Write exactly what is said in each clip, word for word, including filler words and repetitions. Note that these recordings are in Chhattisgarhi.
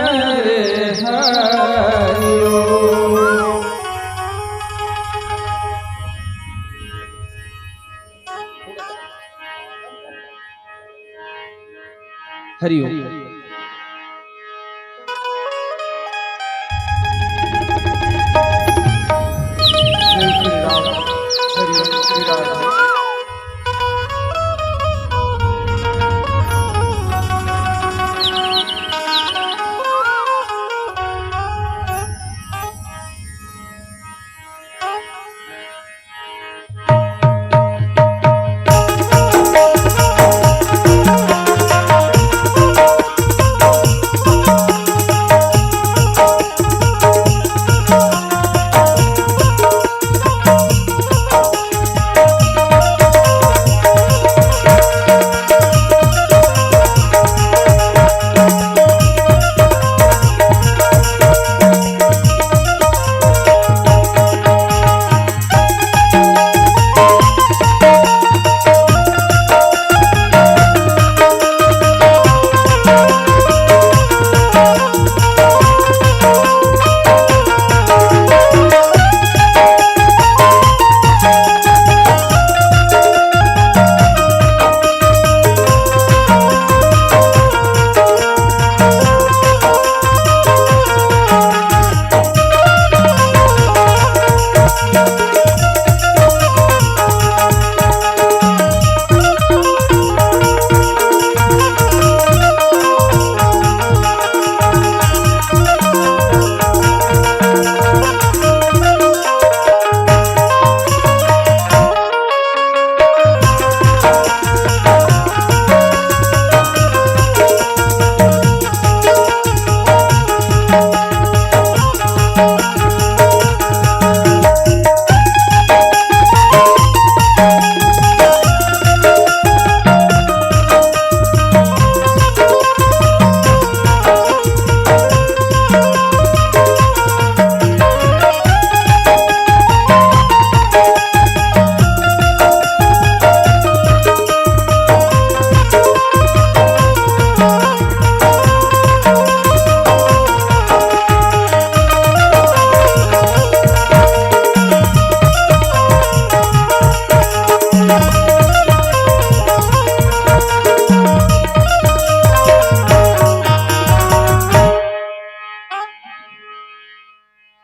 हरे हरि ओम। हरि ओम। जय श्री राम। हरि ओम। श्री राम।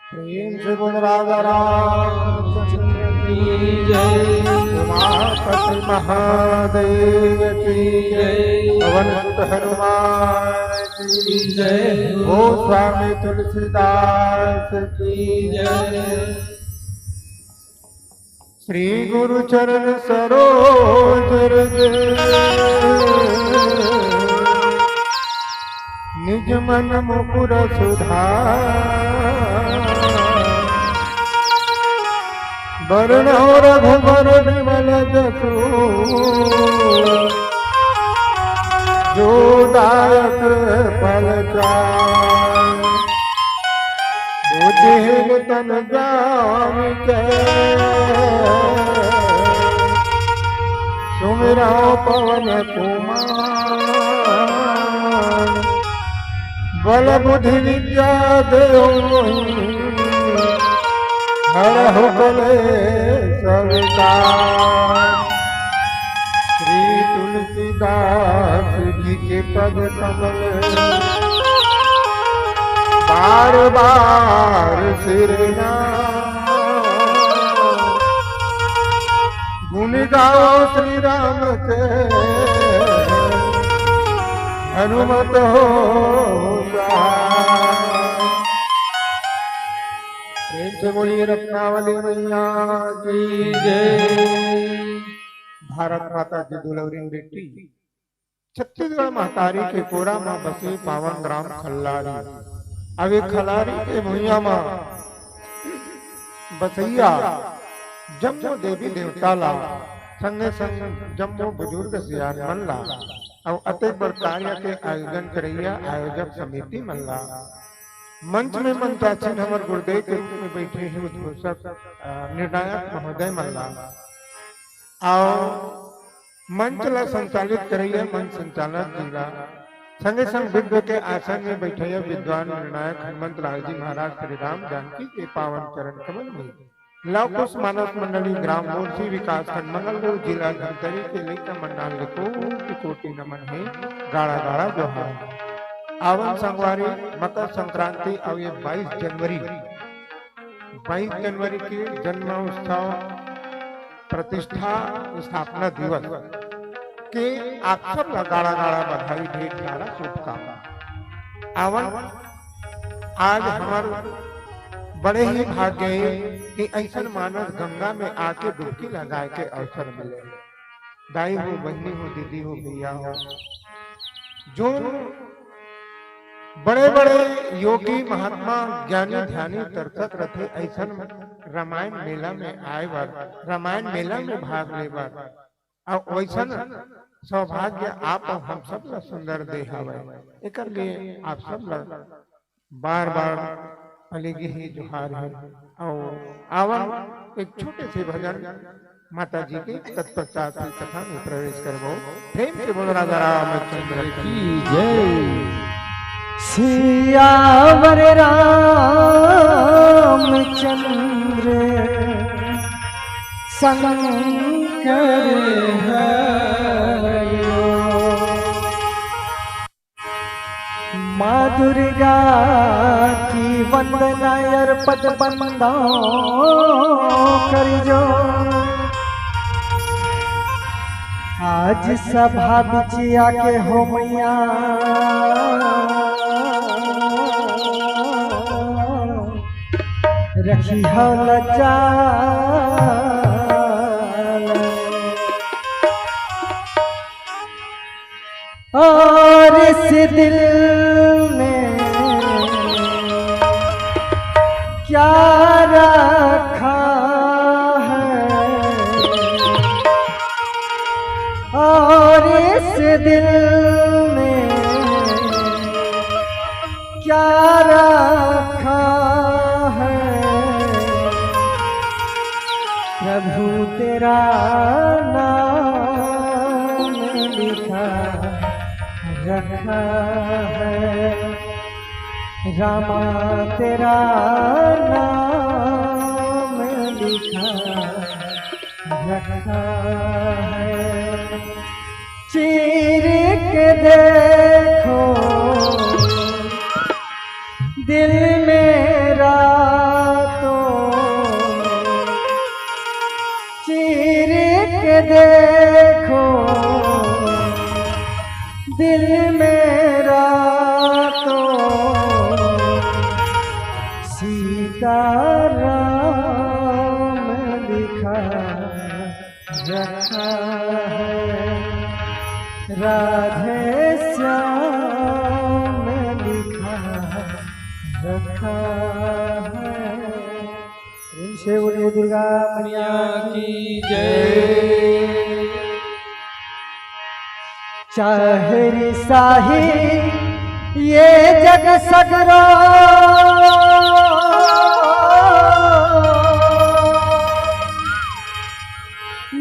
प्रेम से बोल राजा रामचंद्र की जय। उमापति महादेव की जय। पवन सुत हनुमान की जय। गोस्वामी तुलसीदास की जय। श्री गुरु चरण सरोज रज, निज मन मुकुर सुधार। बरनउँ रघुबर बिमल जसु, जो दायक फल चारि। बुद्धिहीन तन जानिके, सुमिरउँ पवन कुमार। बल बुद्धि विद्या देहु मोहि, हरहु कलेस विकार। श्री तुलसीदास जी के पद कमल, बार बार सिरना। गुण गावो श्री राम के, हनुमत हो सहाय। प्रेम से बोलिए रत्नावली मैया की जय। भारत माता की दुलौरी बेटी, छत्तीसगढ़ महतारी के कोरा म बसे पावन ग्राम खल्लारी। अब ये खल्लारी के भुइयां म बसइया जम्मो देवी देवता ला, संगे संग जम्मो बुजुर्ग सियान मन ला, अउ अतेक बड़ कार्य के आयोजन करइया आयोजक समिति मन ला, मंच में मंचासीन हमर गुरुदेव के रूप में बैठे हे उद्घोषक, अ, निर्णायक महोदय मन ला, अउ मंच ला संचालित करइया मंच संचालक जी ला, संगे संग विद्व के आसन में बैठइया विद्वान निर्णायक हनुमंत लाल जी महाराज श्री राम जानकी के पावन चरण कमल में लव कुश मानस मंडली ग्राम मोरसी विकासखंड मंगलदुर्ग जिला धमतरी के लइका मन डाहर ले कोटि कोटि नमन हे, गाड़ा गाड़ा जोहार। आवन संगवारी, मकर संक्रांति अउ ये बाईस जनवरी, बाईस जनवरी के जन्म उत्सव, प्रतिष्ठा, स्थापना दिवस के आप सब ला गाड़ा गाड़ा बधाई, ढेर सारा शुभकामना। आवन, आज हमर बड़े ही भाग्य हे कि अइसन मानस गंगा में आके डुबकी लगाए के अवसर मिले। दाई हो, बहिनी हो, दीदी हो, भैया हो, जो बड़े बड़े योगी महात्मा ज्ञानी ध्यानी तरसत रथे, अइसन रामायण मेला में आए बर, रामायण मेला में भाग ले बर, अउ वइसन सौभाग्य आप अउ हम सब ला सुंदर दे हवय। एकर लिए आप सब ला बार बार अलगे ही जोहार हे। अउ आवन, एक छोटे से भजन माता जी के तत्पश्चात ही कथा में प्रवेश करबो। प्रेम से बोलो राजा रामचंद्र की जय। सियावर रामचंद्र शंकर हरिओ। माँ दुर्गा की वंदना अर्पत बंदो करिजो। आज सभा बिच आके हो मैया, रखिहा लचाल। और इस दिल में क्या रखा है, और इस दिल में क्या रखा है, प्रभु तेरा नाम लिखा रखा है, रामा तेरा नाम लिखा रखा है। चीर के देखो दिल मेरा तो, चीर के देखो दिल मेरा तो, सीताराम लिखा रखा है, राधे श्याम लिखा रखा है। प्रेम से बोलिए दुर्गा मैया की जय। चाहे रिसाही ये जग सगरो,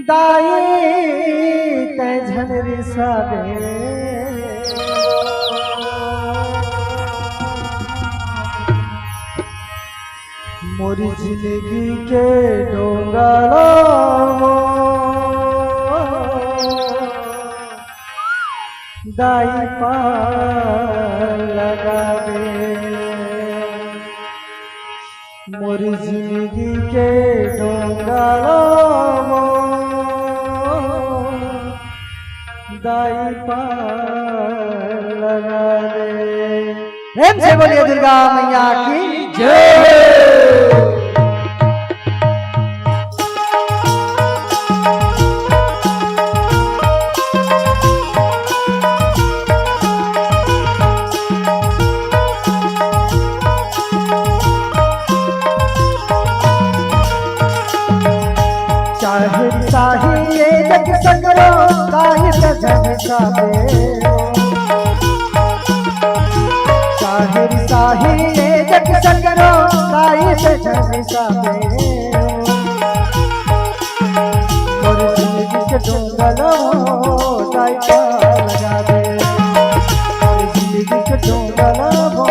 दाई तैं झन रिसाबे। मोरी जिंदगी के डोंगरा वो दाई पार लगा दे। मोरी जिंदगी के डोंगरा वो दाई पार लगा दे। प्रेम से बोलिए दुर्गा मैया की जय। चाहे साही ये जग सगरो, काहे सजन साबे। चाहे साही ये जग सगरो, काहे सजन साबे। मोर जिंदगी के डोंगरा वो दाई पार लगा दे। मोर डोंगल वो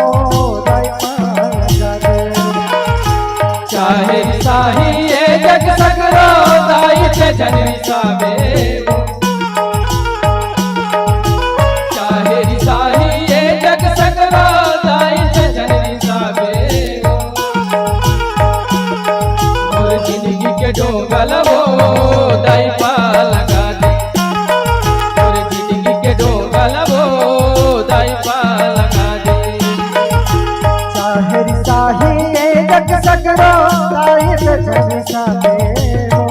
दाई पाल लगा दे। चाहे रिसाही ये जग सगरो, दाई ते जन रिसावे वो। चाहे रिसाही ये जग सगरो, दाई ते जन रिसावे वो। मोर जिंदगी के डोंगल वो दाई पाल लगा दे। मोर जिंदगी के डोंगल वो दाई पाल लगा दे। चाहे रिसाही ये जग सगरो, दाई ते जन रिसावे वो।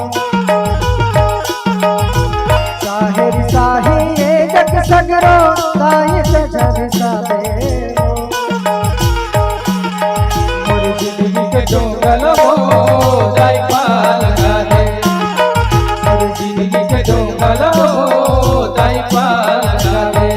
चाहे रिसाही ये जग सगरो, दाई ते जन रिसावे वो। मोर जिंदगी के डोंगल वो दाई पाल लगा दे। मोर जिंदगी के डोंगल वो दाई पाल लगा दे।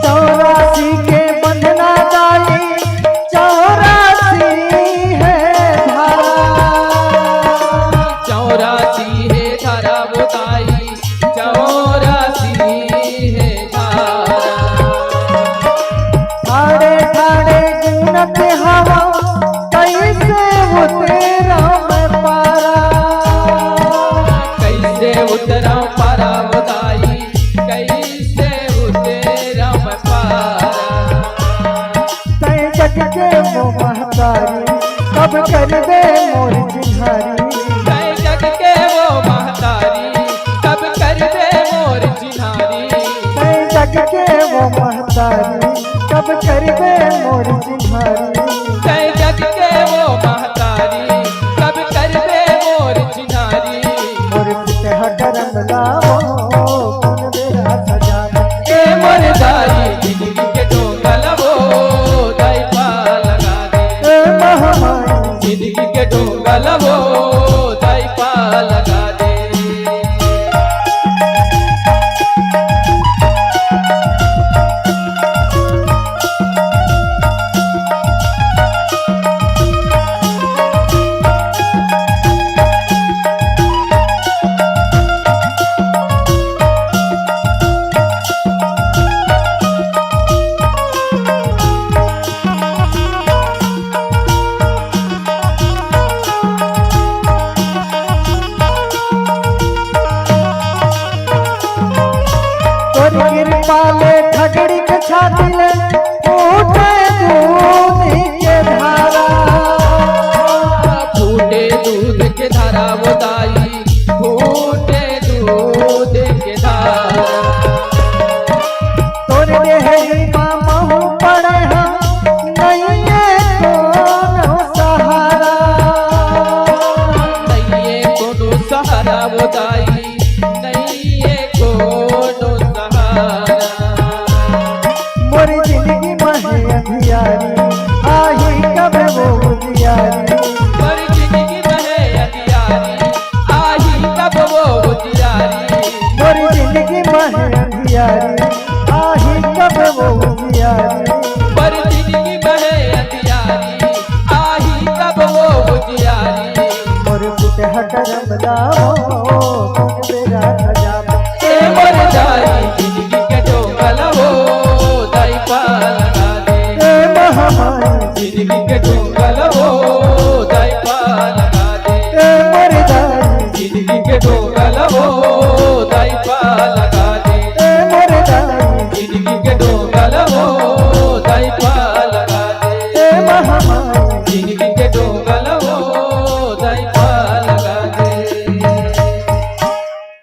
चौरासी के बंधना दाई, चौरासी है धारा। चौरासी है धारा वो दाई, चौरासी है धारा। ठाड़े ठाड़े गुनत हवा, कैसे उतरा मैं पारा। कैसे उतरा पारा वो दाई, कैसे उतरा मैं पारा। तैं जग के वो महतारी, कब करबे मोर चिन्हारी। तैं जग के वो महतारी, कब करबे मोर चिन्हारी। तैं जग के वो महतारी, कब करबे मोर चिन्हारी। तैं जग के वो महतारी, कब करबे मोर चिन्हारी। मोर पुतहा करम लावो, कोन बेरा सजा। ए मोर दाई, जिंदगी के डोंगल वो दाई पाल लगा दे। ए महामाई, जिंदगी के डोंगल वो दाई पाल लगा दे। तोर कृपा ले ठगड़ी के छाती ले फूटे दूध के धारा। फूटे दूध के धारा वो दाई, फूटे दूध के धारा। तोर देहरी मा महूँ पड़े हँव, नइये कोनो सहारा। नइये कोनो सहारा वो दाई, नइये कोनो सहारा। मोर जिंदगी मा हे अंधियारी, आही कब वो उजियारी। मोर जिंदगी मा हे अंधियारी, आही कब वो उजियारी। मोर जिंदगी मा हे अंधियारी, आही कब वो उजियारी। मोर जिंदगी मा हे अंधियारी, आही कब वो उजियारी। मोर पुतहा करम लावो, कोन बेरा सजावो। ए मोर दाई, जिंदगी के डोंगल वो दाई पाल लगा दे। ए महामाई, जिंदगी के डोंगल वो दाई पाल लगा दे। ए मोर दाई, जिंदगी के डोंगल वो दाई पाल लगा दे। ए मोर दाई, जिंदगी के डोंगल वो दाई पाल लगा दे। ए महामाई, जिंदगी के डोंगल वो दाई पाल लगा दे।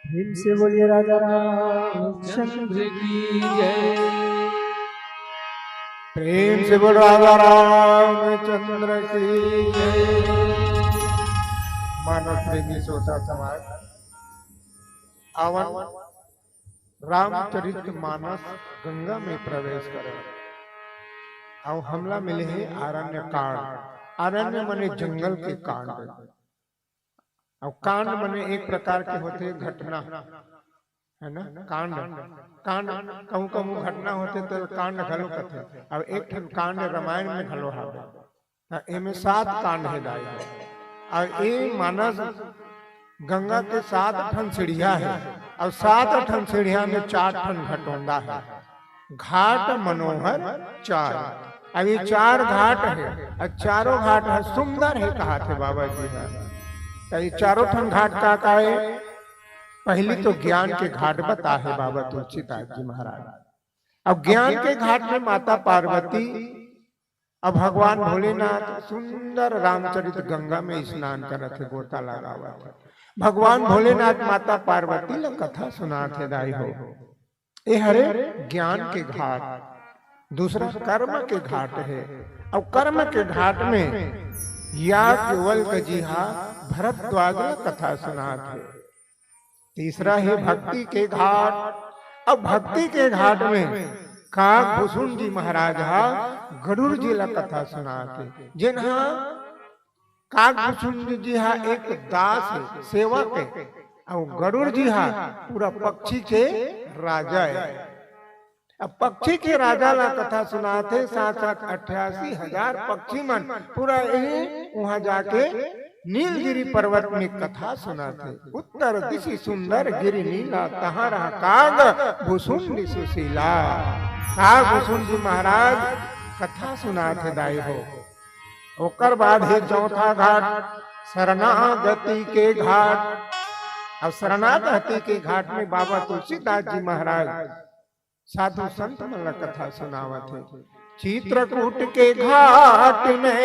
प्रेम से बोलिए राजा रामचंद्र की जय। प्रेम से बोल राजा रामचंद्र की जय। मानस प्रेमी श्रोता समाज, आवन रामचरित मानस गंगा में प्रवेश करे। अउ हमला मिले हे आरण्य कांड। आरण्य माने जंगल के कांड। अब कांड मने एक प्रकार के होथे घटना, है ना? कांड, कांड कहूँ कहूँ घटना होथे तो कांड घलो कथे। अब एक ठन कांड रामायण में घलो हावे, त एमे सात कांड हे दाई। और ये मानस गंगा के सात ठन सीढ़िया हे, और सात ठन सीढ़िया में चार ठन घटोंदा हे। घाट मनोहर चार। अब ये चार घाट हे, और चारों घाट हे सुंदर हे, कहा थे बाबा जी हे। तो ये चारों ठन घाट का का हे? पहली तो ज्ञान के घाट बता हे बाबा तुलसीदास जी महाराज। अब ज्ञान के घाट में माता पार्वती अब भगवान भोलेनाथ सुंदर रामचरित गंगा में स्नान करत हे, गोता लगावत हे। भगवान भोलेनाथ माता पार्वती ला कथा सुनात हे दाई हो। ए हरे ज्ञान के घाट, दूसरा कर्म के घाट हे। अब कर्म के घाट में याज्ञवल्क जी हा भरद्वाज ला कथा सुनात हे। तीसरा हे भक्ति के घाट। अब भक्ति के घाट में काकभूषुंड जी महाराज हा गरुड़ जी ला कथा सुनात हे, जेन हा काकभूषुंड जी हा एक दास हे, सेवक हे, और गरुड़ जी हा पूरा पक्षी के राजा हे। अब पक्षी के राजा ला कथा सुनात हे, सात सात अट्ठासी हजार पक्षी मन पूरा यही वहां जाके नीलगिरी पर्वत में कथा सुनात हे। उत्तर दिशि सुंदर गिरि नीला, तहाँ रहा काकभूषुंड सुशीला। काकभूषुंड जी महाराज कथा सुनात हे दाई हो। ओकर बाद हे चौथा घाट शरणागति के घाट। अब शरणागति के घाट में बाबा तुलसीदास जी महाराज साधु संत मन ला कथा सुनावत हे। चित्रकूट के घाट में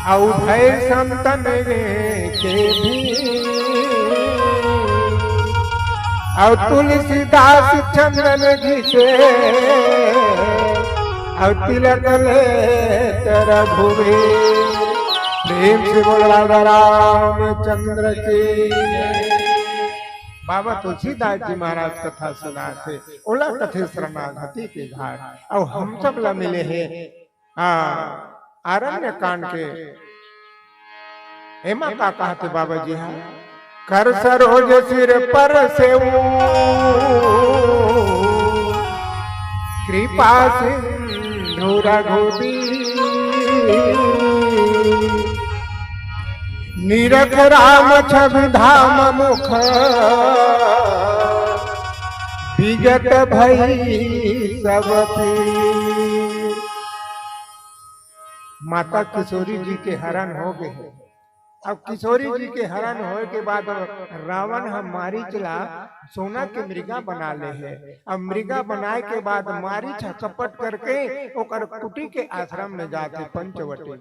अउ भय संतन के भी, अउ तुलसीदास चंदन घिसे, अउ तिलक लेत रघुवीर। प्रेम से बोल राजा रामचंद्र की। बाबा तुलसीदास जी महाराज कथा सुनात हे, ओला कथे शरणागति के घाट। अउ हम सब ला मिले हे, हाँ, आरण्य कांड के। एमा का कहत हे बाबा जी हा? कर सरोज सिर पर सेऊ, कृपा सिंधु रघुबीर। निरख राम छवि धाम मुख, विगत भई सब पीर। माता किशोरी जी के हरण हो गे हे। अब किशोरी जी के हरण होए के बाद रावण ह मारीच ला सोना के मृगा बना ले हे। अब मृगा बनाए के बाद मारीच ह कपट करके ओकर कुटी के आश्रम में जाथे पंचवटी में।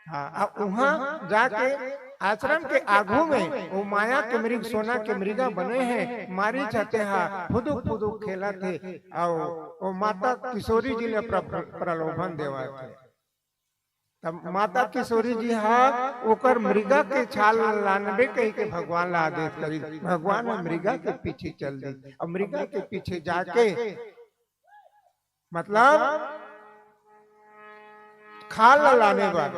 हाँ, अब उहाँ जाके आश्रम के आगू में वो माया के मृग, सोना के मृगा बने हे, मारीच ह तेहा फुदुक फुदुक खेलत हे, अउ वो माता किशोरी जी ले प्र-, प्रलोभन देवत हे। तब माता किशोरी जी हा ओकर मृगा के छाल लानबे कहि के भगवान ला आदेश करी। भगवान ह मृगा के पीछे चल दी, अब मृगा के पीछे जाके मतलब खाल ला लाने बर।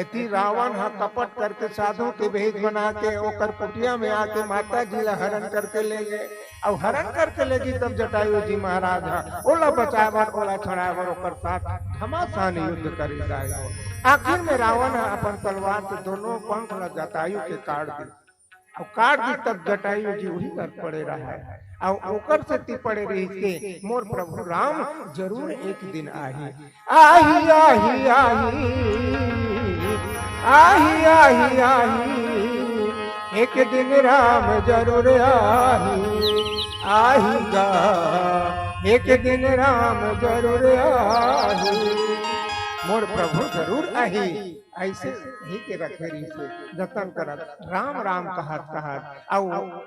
एती रावण ह कपट करके साधु के भेष बना के ओकर कुटिया में आके माता जी ला हरण करके ले गे। अउ हरण करके ले गे तब जटायु जी महाराज ह ओला बचाए बर, ओला छुड़ाए बर ओकर साथ घमासान युद्ध करे जाए। आखिर में रावण ह अपन तलवार से दोनों पंख ला जटायु के काट दे। अउ काट दी तब जटायु जी उही कर पड़े रहा। अउ ओकर सेती पड़े रहिस के मोर प्रभु राम जरूर एक दिन आही। आही, आही, आही, आही, आही, आही, एक दिन राम जरूर आही, आही गा, एक दिन राम जरूर आही, मोर प्रभु जरूर आही। ऐसे ही के रखे रहिसे, जतन करत, राम राम कहत कहत, अउ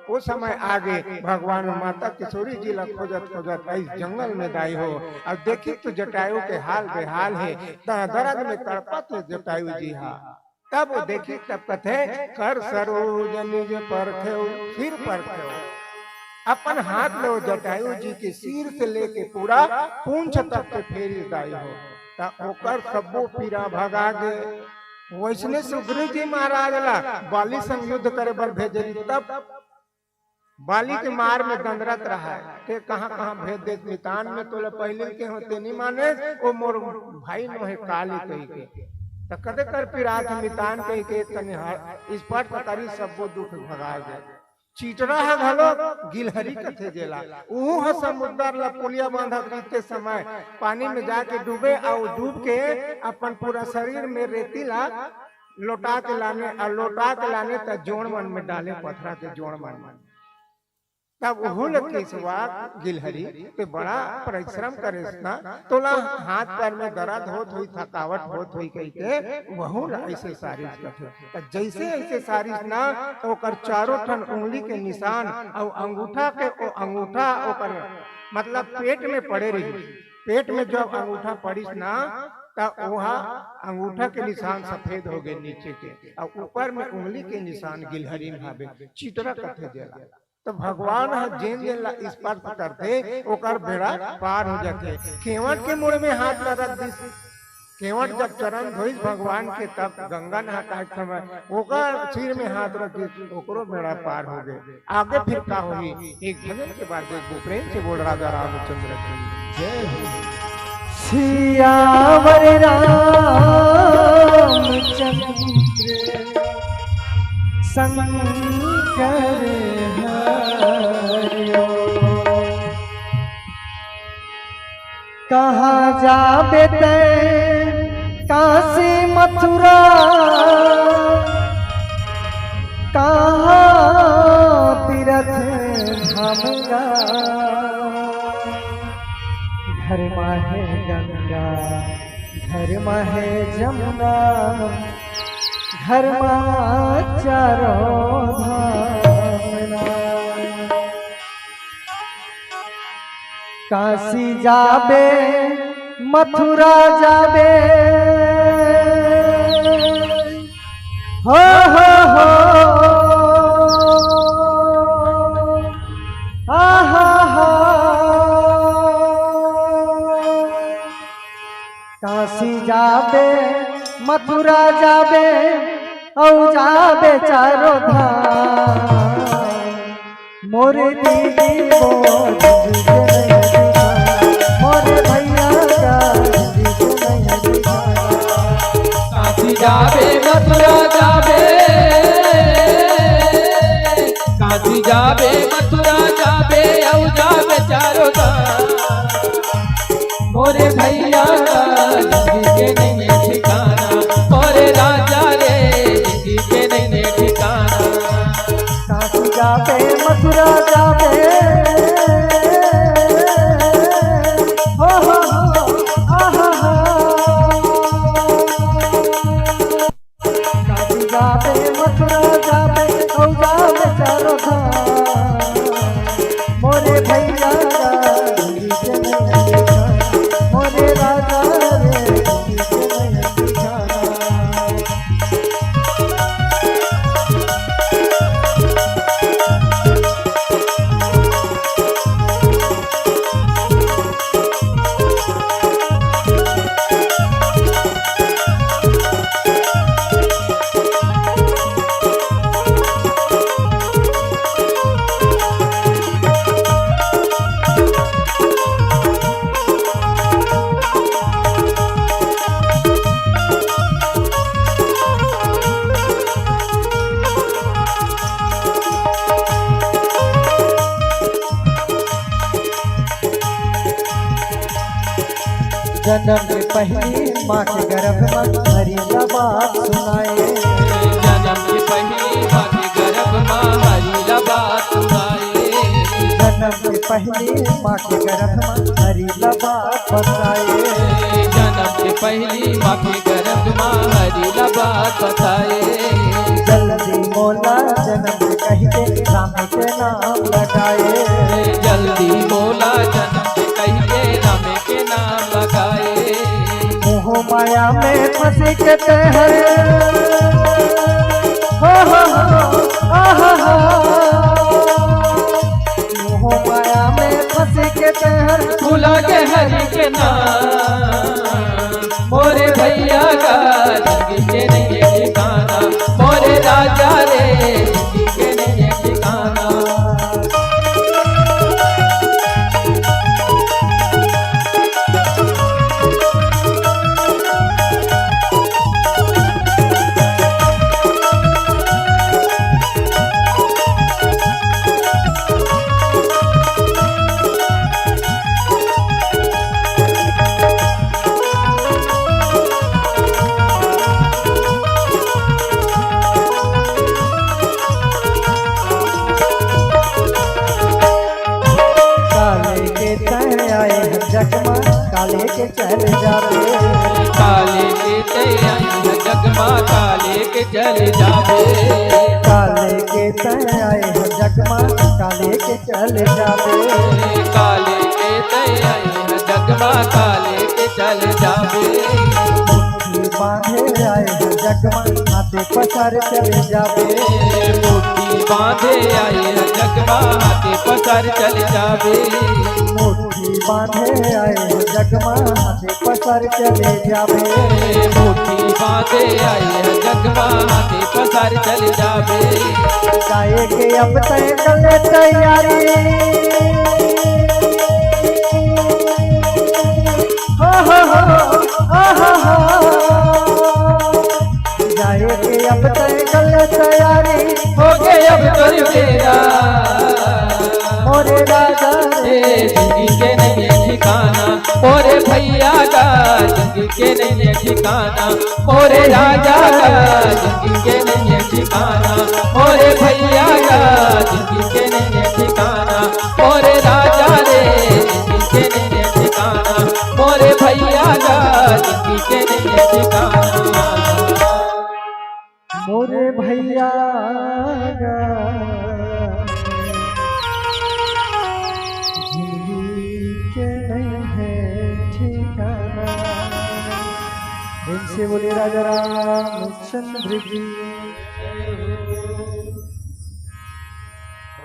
ओ समय आगे भगवान माता किशोरी जी ला खोजत खोजत अइस जंगल में दाई हो, अउ देखी तो जटायु के हाल बेहाल हे, त दर्द में तड़पत हे जटायु जी हा। तब वो देखी तब कथे, कर सरोज निज परखेउ, सिर परखेउ। अपन हाथ लो जटायु जी के सिर से लेके पूरा पूंछ तक के फेरी दाई हो, त ओकर सब्बो पीरा भगा गे। वइसने सुग्रीव जी महाराज ला बाली संग युद्ध करे बर भेजे रिहिस, तब बाली के मार में दंदरत रहय। ते कहाँ-कहाँ भेज देस मितान में, तोला पहिले के हों ते नइ मानेस, ओ मोर भाई नोहे काली कहिके। त कते कर पिरात मितान कहिके तनी ह-, स्पर्श करिस, सब्बो दुख भगा गे। चिटरा ह घलो गिलहरी कथे जेला, उहू ह समुद्र ला पुलिया बांधत रहिते समय पानी में जाके डूबे अउ डूब के अपन पूरा शरीर में रेती ला लोटा के लाने, अउ लोटा के लाने त जोड़ मन में डाले, पथरा के जोड़ मन में। तब उहू ल किसवा गिलहरी ते बड़ा परिश्रम करेस ना, तोला हाथ पैर में दर्द होत होई, थकावट होत होई कहिके वहू ल अइसे सारिस कथे। त जइसे अइसे सारिस ना, त ओकर चारों ठन उंगली के निशान अउ अंगूठा के, ओ अंगूठा ओकर मतलब पेट में पड़े रहिस। पेट में जब अंगूठा पड़िस ना, त ओहा अंगूठा के निशान सफेद हो गे नीचे के, अउ ऊपर में उंगली के निशान गिलहरी में हावे, चिटरा कथे जेला। त भगवान ह जेन जेन ला स्पर्श करथे, ओकर बेड़ा पार हो जाथे। केवट के मुड़ में हाथ ला रख दिस, केवट जब चरण धोइस भगवान के, तब गंगा नहात समय ओकर सिर में हाथ रख दिस, ओकरो बेड़ा पार हो गे। आगे फिर का होही, एक भजन के बाद देखबो। प्रेम से बोल राजा रामचंद्र की जय हो। सियावर रामचंद्र शंकर हरिओ। कहाँ जाबे तैं काशी मथुरा, कहाँ तीरथ धाम गा। घर मा हे गंगा, घर मा हे जमुना, घर मा चारों धाम ना। काशी जाबे, मथुरा जाबे, हो, हो, हो। हा, हा, हा। काशी जाबे, मथुरा जाबे, अउ जाबे चारों धाम। मोरे दीदी वो जिंदगी के नैया ठिकाना, मोरे भैया का जिंदगी के नैया ठिकाना। काशी जाबे, मथुरा जाबे, काशी जाबे, मथुरा जाबे, अउ जाबे चारों धाम। मोरे भैया का जिंदगी के नैया ठिकाना, मोरे राजा रे जिंदगी के नैया ठिकाना। काशी जाबे, मथुरा जाबे, हो, हो, हो, आहा, हा। काशी जाबे, मथुरा जाबे, अउ जाबे चारों धाम। मोरे भैया रा, मोरे राजा रे, जनम के पहिली माँ के गर्भ म हरि ला बात सुनाए। जनम के पहिली माँ के गर्भ म हरि ला बात सुनाए। जनम के पहिली माँ के गर्भ म हरि ला बात बताए। जनम के पहिली माँ के गर्भ म हरि ला बात बताए। जल्दी मोला जनम के कहिके राम के नाम लगाए। जल्दी मोला जनम के कहिके राम के नाम लगाए। मोह माया में फंस के ते हर, हो, हो, हो, आहा, हा। मोह माया में फंस के ते हर, भुला गे हरि के नाम। मोरे भैया का जिंदगी के नैया काले के चल जाबे। काले के तैं आए ह जग मा, काले के चल जाबे। काले के तैं आए ह जग मा, काले के चल जाबे। काले के तैं आए ह जग मा, काले के चल जाबे। मुट्ठी बांधे आए ह जग मा, हाथे पसार चल जाबे। मुट्ठी बांधे आए ह जग मा, हाथे पसार चल जाबे। मुट्ठी बांधे आए ह जग मा, हाथे पसार चले जाबे। मुट्ठी बांधे आए ह जग मा, हाथे पसार चले जाबे। जाए के अब तैं कर ले तैयारी। हो, हो, हो, हो, हो, हो। जाए के अब तैं कर ले तैयारी। होगे अब तोर बेरा। मोरे राजा रे। ए जिंदगी के नइये ठिकाना, मोरे भैया गा, जिंदगी के नइये ठिकाना, मोरे राजा गा, जिंदगी के नइये ठिकाना, मोरे भैया गा, जिंदगी के नइये ठिकाना, मोरे राजा रे, जिंदगी के नइये ठिकाना, मोरे भैया गा, जिंदगी के नइये ठिकाना। मोरे भैया गा, जिंदगी के नइये ठिकाना। प्रेम से बोले राजा रामचंद्र की।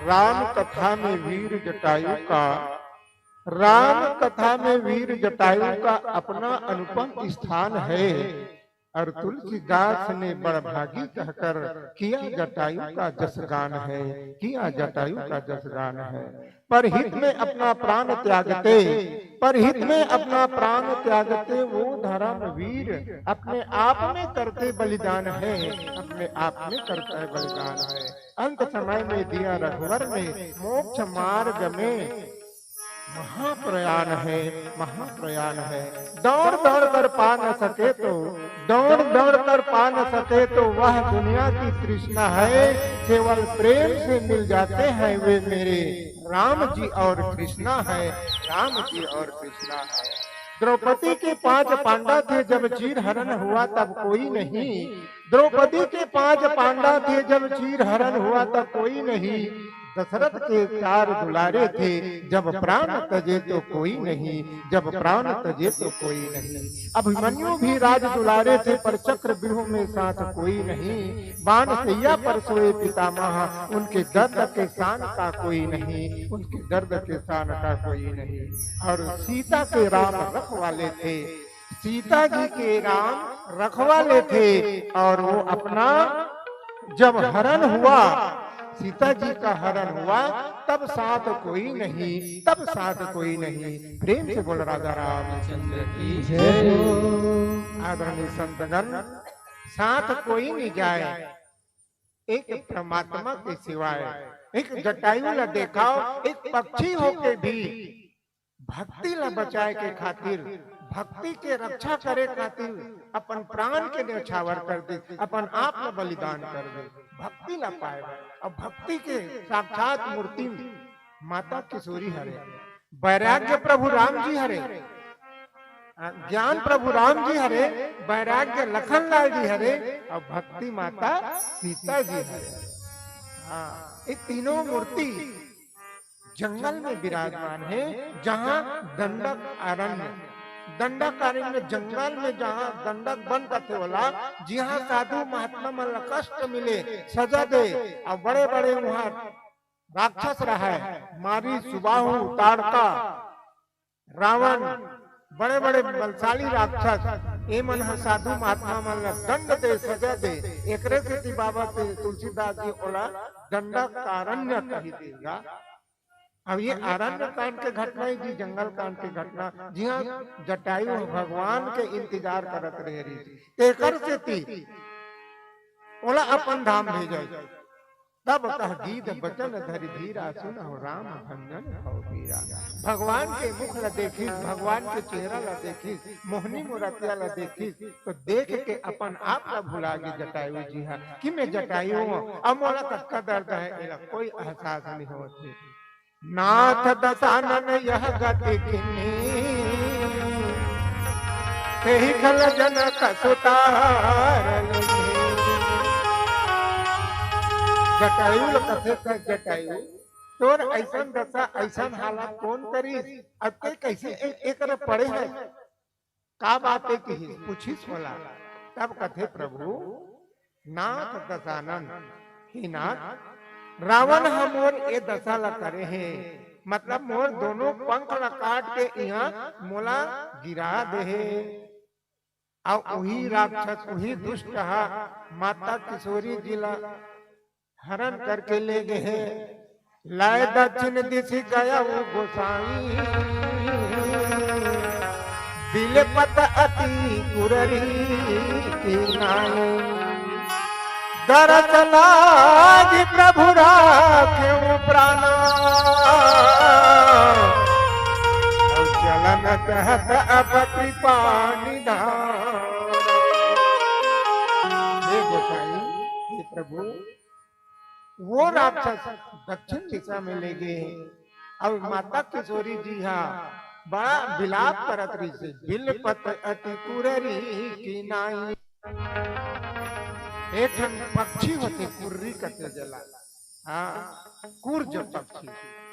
राम कथा में वीर जटायु का, राम कथा में वीर जटायु का अपना अनुपम स्थान है। और तुलसीदास ने बड़भागी कहकर किया जटायु का जस गान है, किया जटायु का जस गान है। परहित में अपना प्राण त्यागते, परहित में अपना प्राण त्यागते वो धर्मवीर अपने आप में करते बलिदान है, अपने आप में करता है बलिदान है। अंत समय में दिया रघुवर ने मोक्ष मार्ग में महाप्रयाण है, महाप्रयाण है। दौड़ दौड़ कर पा न सके तो, दौड़ दौड़ कर पा न सके तो वह दुनिया की तृष्णा है। केवल प्रेम से मिल जाते हैं वे मेरे राम जी और कृष्णा है, राम जी और कृष्णा है। द्रौपदी के पांच पांडा थे, जब चीर हरण हुआ तब कोई नहीं। द्रौपदी के पांच पांडा थे, जब चीर हरण हुआ तब कोई नहीं। दशरथ के चार दुलारे थे, जब प्राण तजे तो कोई नहीं, जब प्राण तजे तो कोई नहीं। अभिमन्यु भी राज दुलारे थे, पर चक्रव्यूह में साथ कोई नहीं। बाण सैया पर सोए पितामह, उनके दर्द के शान का कोई नहीं, उनके दर्द के शान का कोई नहीं। और सीता के राम रखवाले थे, सीता जी के राम रखवाले थे, और वो अपना जब हरण हुआ, सीता जी का हरण हुआ, तब साथ कोई नहीं, तब साथ कोई नहीं। प्रेम से बोल राजा रामचंद्र की जय हो। आदरणीय संतगण, साथ कोई नहीं जाए एक परमात्मा के सिवाय। एक जटायु ला देखाओ, एक पक्षी होके भी भक्ति ला बचाए के खातिर, भक्ति के रक्षा करे खातिर अपन प्राण के न्यौछावर कर दे, अपन आप ला बलिदान कर दे, भक्ति ला पाए बर। अब भक्ति के साक्षात मूर्ति माता किशोरी हरे, वैराग्य प्रभु राम जी हरे, ज्ञान प्रभु राम जी हरे, वैराग्य लखन लाल जी हरे, और भक्ति माता सीता जी हरे। हाँ, ये तीनों मूर्ति जंगल में विराजमान हे, जहाँ दंडक अरण्य, दंडक अरण्य जंगल में जहाँ दंडक बन कथे ओला, जिहाँ साधु महात्मा मन ला कष्ट मिले, सजा दे, अउ बड़े-बड़े उहाँ राक्षस रहय, मारी, सुबाहु, ताड़का, रावण, बड़े-बड़े बलशाली राक्षस, ए मन ह साधु महात्मा मन ला दंड दे, सजा दे। एकरे सेती बाबा के तुलसीदास जी ओला दंडकारण्य कहि दे गा। अब ये अरण्य कांड के घटना हे जी, जंगल कांड के घटना, जिहाँ जटायु भगवान के इंतजार करत रहे रहिस, तेकर सेती ओला अपन धाम भेजे। तब कह गीध बचन धरि धीरा, सुनहु राम भंजन भव पीरा। भगवान के मुख ला देखिस, भगवान के चेहरा ला देखिस, मोहनी मुरतिया ला देखिस, तो देख के अपन आप ला भुला गे जटायु जी हा कि मैं जटायु हूँ, अब मोला कतका दर्द हे, एला कोई एहसास नहीं होत हे। नाथ दसानन यह गति कीन्ही, तेहि खल जनक सुतार। जटायु ल कथे, "जटायु, तोर अइसन दशा, अइसन हालत कोन करिस? अब ते कइसे ए-, एकर पड़े है? का बात है?" किहिस, पूछिस ओला। तब कथे, "प्रभु, नाथ दशानन, हे नाथ, रावण ह मोर ए दशा ल करे हे, मतलब मोर दोनों पंख ल काट के इहाँ मोला गिरा दे हे।" अउ उही राक्षस, उही दुष्ट ह माता किशोरी जी ल हरण करके ले गे हे। लाय दक्षिण दिशि गया वो गोसाई, बिलपत अति कुररी की नाई। दरस लागी प्रभु राखेउ प्राणा, अउ चलन कहत अब कृपा निधान। हे गोसाई, हे प्रभु, वो राक्षस दक्षिण दिशा में ले गे हे। अब माता किशोरी जी हा बड़ा बिलाप करत रहिसे, "बिलपत अति कुररी की नाई।" एक ठन पक्षी होथे, कुर्री कथे जेला, हाँ, कुर्ज पक्षी।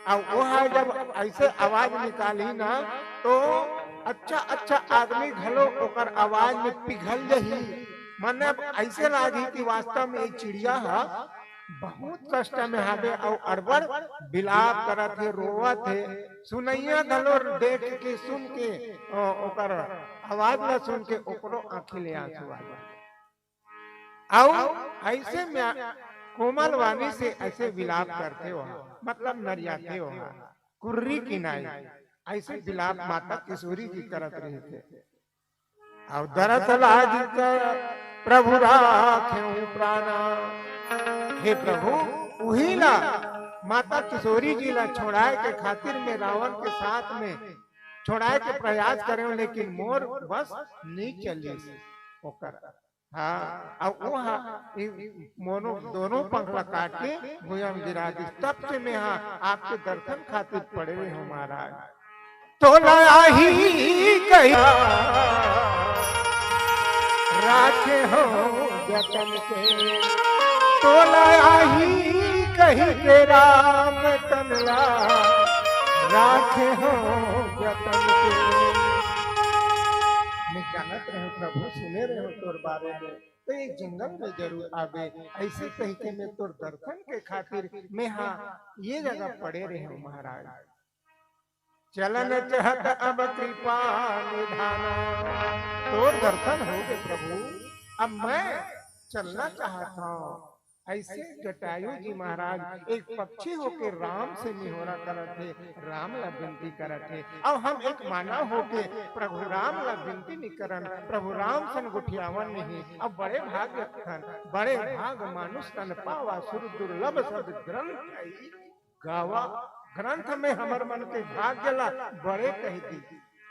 अब वो हा जब ऐसे आवाज निकाली ना, तो अच्छा अच्छा आदमी घलो ओकर आवाज में पिघल जही। मने अब ऐसे लागी कि वास्तव में ये चिड़िया हा बहुत कष्ट में हावे अउ अड़बड़ बिलाप करत हे, रोवत हे। सुनइया घलो देख के, सुन के, ओ-, ओकर आवाज ला सुन के ओकरो आँखी ले आंसू आ जाए। अउ ऐसे में कोमल वाणी से ऐसे विलाप करथे ओहा, मतलब नरियाथे ओहा, कुर्री की नाई, ऐसे विलाप माता किशोरी जी करत रहिथे। अउ दरस लागी कर प्रभु राखेउ प्राणा। हे प्रभु, उही ला, माता किशोरी जी ला छोड़ाए के खातिर मैं रावण के साथ में छोड़ाए के प्रयास करेंव, लेकिन मोर बस नइ चलिस ओकर। हाँ, अउ वो हा, ई मोनो दोनों पंख ला काट के भुइयां में गिरा दिस। तब से मैं हा आपके दर्शन खातिर पड़े रहे हूँ महाराज। तोला आही कही राखे हो जतन के, तोला आही कही के राम तनला राखे हो जतन के। मैं जानत रहे हूँ प्रभु, सुने रहे हूँ तोर बारे में, तो ये जंगल में जरूर आबे। ऐसे कह के मैं तोर दर्शन के खातिर मैं हा ये जगह पड़े रहे हूँ महाराज। चलन चहत अब कृपा निधाना। तोर दर्शन हो गे प्रभु, अब मैं चलना चाहत हूँ। ऐसे जटायु जी महाराज एक पक्षी होके राम से निहोरा करत हे, राम ला विनती करत हे। अब हम एक मानव होके प्रभु राम ला विनती नइ करन, प्रभु राम सन गोठियावन नहीं। अब बड़े भाग तन, बड़े भाग मानुष तन पावा, सुर दुर्लभ सद ग्रंथ गावा। ग्रंथ में हमर मन के भाग्य ला बड़े कह दी,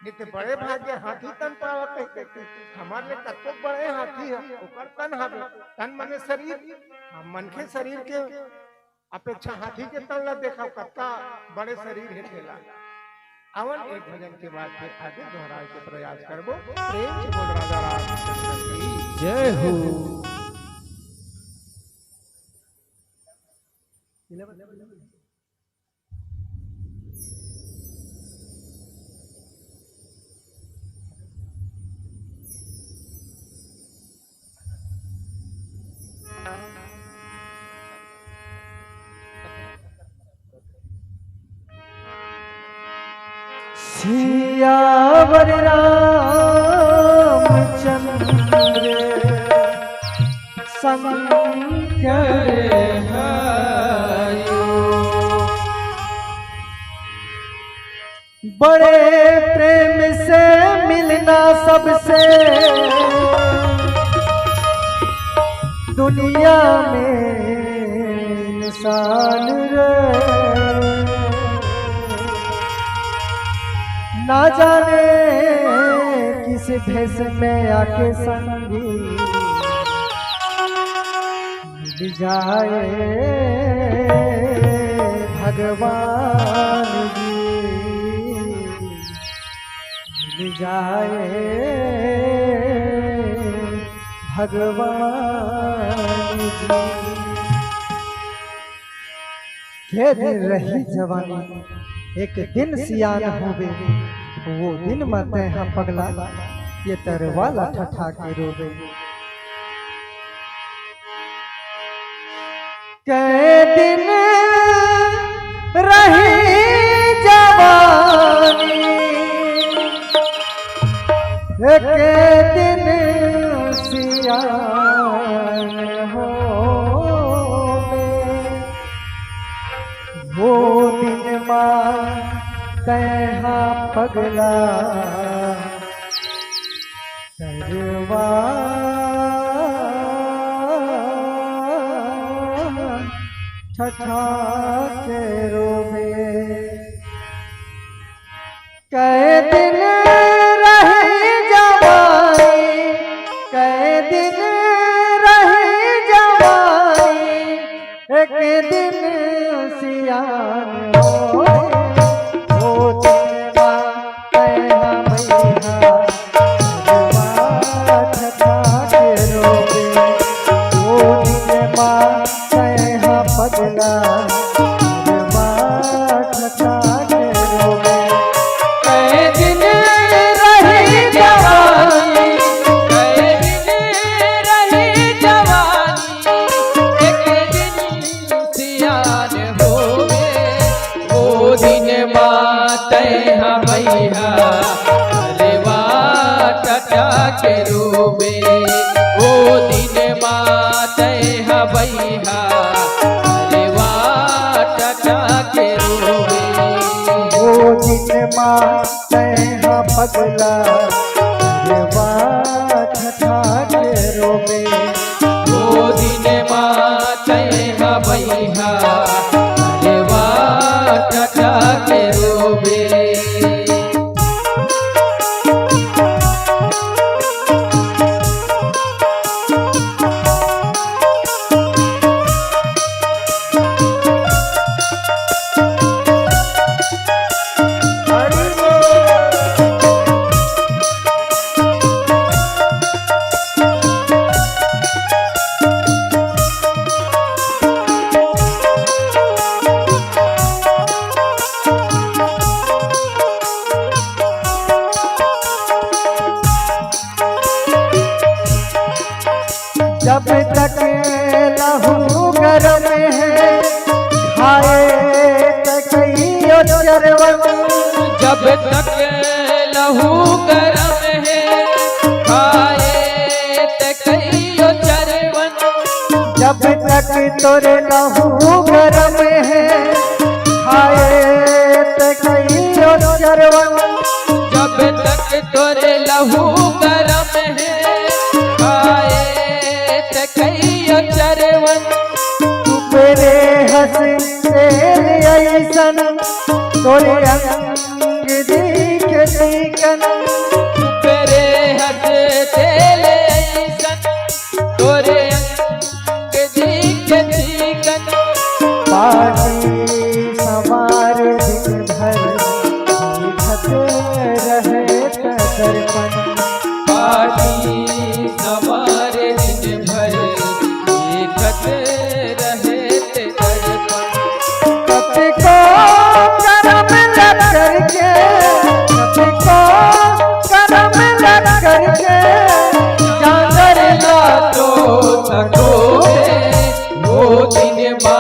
नइ ते बड़े भाग्य हाथी तन पावा कह देते। हमर ले कतको बड़े हाथी हे, ओकर तन हवे, तन मने शरीर। हम मनखे शरीर के अपेक्षा हाथी के तन ला देखा, कतका बड़े शरीर हे तेला। आवन एक भजन के बाद फिर आगे दोहराए के प्रयास करबो। प्रेम से बोल राजा रामचंद्र की जय हो। सियावर रामचंद्र शंकर हयो। बड़े प्रेम से मिलना सबसे दुनिया में इंसान रे। ना जाने किस भेष में आके संगी मिल जाए भगवान जी, मिल जाए। भगवान जी। के दिन रही जवानी, एक दिन सियान होबे, वो दिन म तैं ह पगला, ये तरवा ला ठठा के रोबे। के दिन रही जवानी, एक दिन सियान होबे। वो दिन मा तैं हा पगला, तरवा ठठा के रोबे। के दिन रही जवानी, के दिन रही जवानी, एक दिन सियान होबे। वो दिन मा तैं हा भैया, वो दिन मा तैं हा पगला, के दिन रही जवानी, के दिन रही जवानी, एक दिन सियान होबे। वो दिन मा तैं हा भैया, तरवा ठठा के रोबे। वो दिन मा तैं हा भैया, तरवा ठठा के रोबे। वो दिन मा तैं हा पगला, तरवा ठठा के रोबे। वो दिन मा तैं हा भैया, तरवा ठठा के रोबे। जब तक लहू गरम हे, खाए त कहियो चरवन। जब तक लहू गरम हे, खाए त कहियो चरवन। जब तक तोर लहू गरम हे, खाए त कहियो चरवन। जब तक तोर लहू गरम हे, खाए त कहियो चरवन। तू मेरे हंस तेल अइसन, तोरे अंग दिखे चिकन। तू मेरे हंस तेल अइसन, तोरे अंग दिखे चिकन। पानी सवार दिन भर देखत रहे त दर्पण। पानी सवार दिन भर देखत रहे त दर्पण। कतिको करम ल करके, कतिको करम ल करके, जांगर ला तो थकोबे। वो दिन मा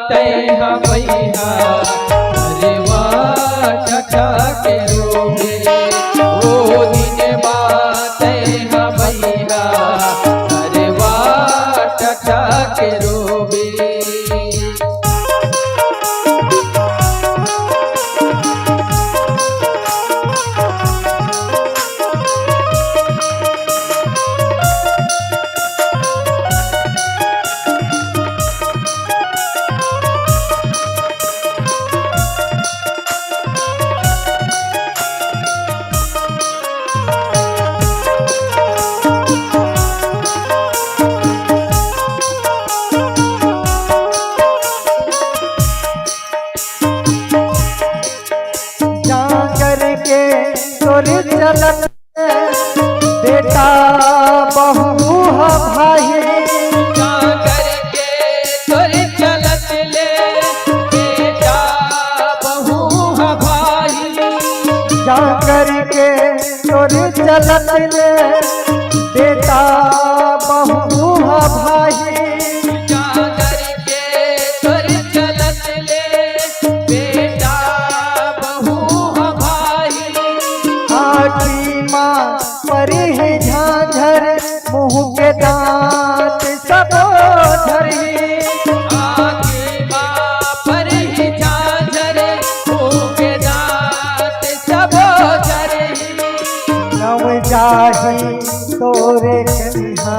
तैं हा भैया, तरवा ठठा के रोबे। वो दिन मा तैं हा भैया, तरवा ठठा के रोबे। जांगर के तोर चलत बेटा बहू ह भाई। जाकर के तोर चलत ले बेटा बहू ह भाई। जाकर के तोर चलत ले बेटा बहू ह भाई। जाकर के तोर चलत ले बेटा बहू ह भाई। आँखी मा परही झांझर, मुँह के दाँत सबो झरही। आँखी मा परही झांझर, मुँह के दाँत सबो झरही। नव जाही तोरे कनिहा,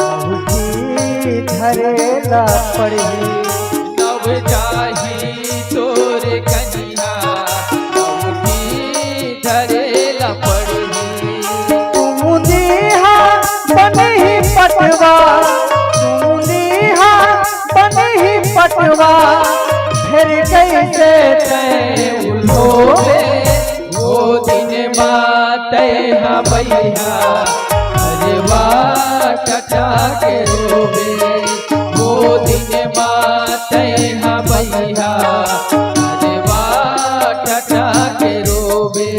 अँगूठी धरे ला पड़ही। नव जाही तोरे कनिहा, अँगूठी धरे ला पड़ही। तू मुंदिहा बनही पटवा, तू मुंदिहा बनही पटवा, फेर कइसे तैं उल्होबे। ओ दिन मा तैं ह बइहा, अरे वाह टटा के रोबे। ओ दिन मा तैं ह बइहा, अरे वाह टटा के रोबे।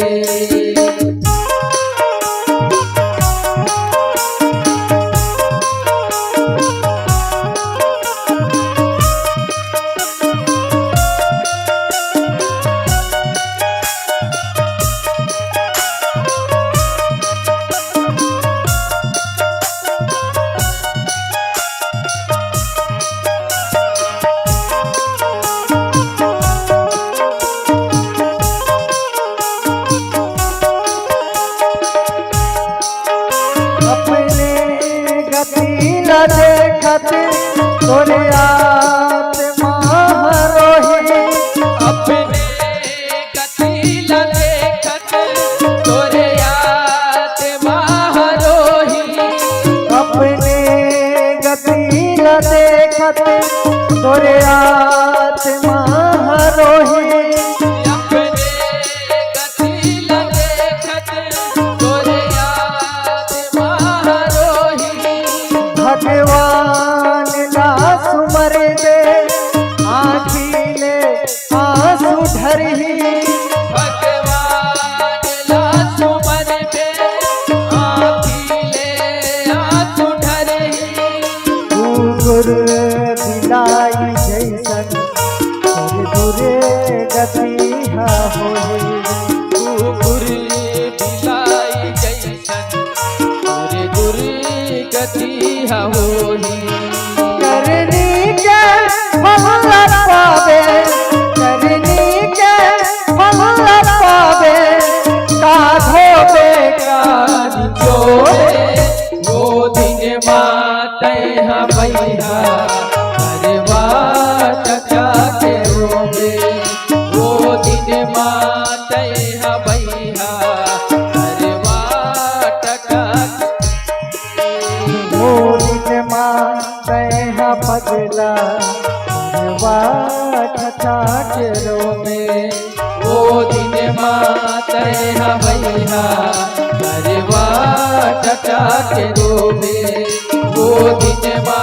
अपने गति ला देखत तोरे आत्मा रोही। अपने गति ला देखत तोरे आत्मा रोही। अपने गति ला देखत तोरे आत्मा रोही। अपने गति ला देखत तोरे आत्मा रोही। भगवान ला सुमरबे, आँखी ले आँसू ढरही। भगवान ला सुमरबे, आँखी ले आँसू ढरही। कुकुर बिलाई जइसन तोर दुर्गति ह होही। कुकुर बिलाई जइसन तोर दुर्गति ह होही। करनी के फल पाबे, करनी के फल पाबे, का धोबे का निचोड़े। ओ दिन मा तैं ह बइहा, अरे वाह टटा के रोबे। ओ दिन मा तैं ह बइहा, अरे वाह टटा के। ओ दिन मा तैं ह पगला, अरे वाह टटा के रोबे। ओ दिन मा तैं ह बइहा, अरे वाह टटा के रोबे। ओ दिन मा